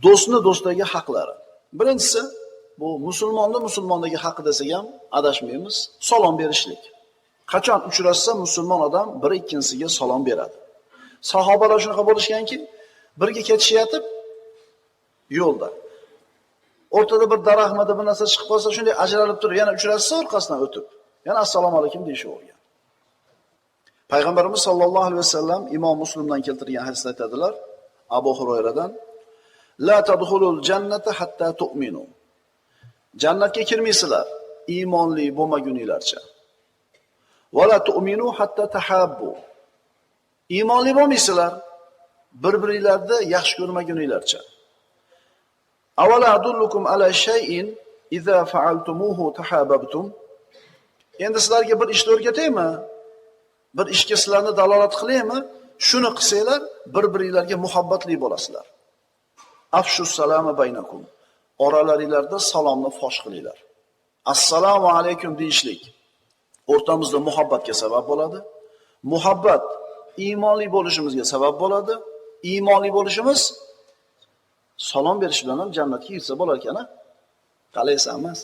Do'stni do'stdagi haqlari. Birinchisi, bu musulmonni musulmondagi haqqi desak ham adashmaymiz, salom berishlik. Qachon uchrashsa musulmon odam biri ikkinchisiga salom beradi. Sahobalar shunaqa bo'lishganki, birga ketishayotib yo'lda o'rtada bir daraxtmada bir narsa chiqib qolsa, shunday ajralib turib, yana uchrashsa orqasidan o'tib, yana assalomu alaykum deyishavergan. Payg'ambarimiz sollallohu alayhi vasallam Imom Muslimdan keltirgan hadisda aytadilar, Abu Hurayradan: "La tadkhulul jannata hatta tu'minu." Jannatga kirmaysizlar iymonli bo'lmaguninglarcha. Va la tu'minu hatta tahabbu. Iymonli bo'lmaysizlar bir-biringlarni yaxshi ko'rmaguninglarcha. Avala adullukum ala shay'in iza fa'altumuhu tahabbtum. Endi sizlarga bir ishni o'rgataymi? Bir ishga sizlarni dalolat qilaymi? Shuni qilsanglar, bir-biringlarga muhabbatli bo'lasizlar. Afshus salama baynakum. Oralaringlarda salomni fosh qilinglar. Assalomu alaykum deyishlik o'rtamizda muhabbatga sabab bo'ladi. Muhabbat iymonli bo'lishimizga sabab bo'ladi. Iymonli bo'lishimiz salom berish bilan ham jannatga kirsa bo'lar ekan, a? Qalaysan emas.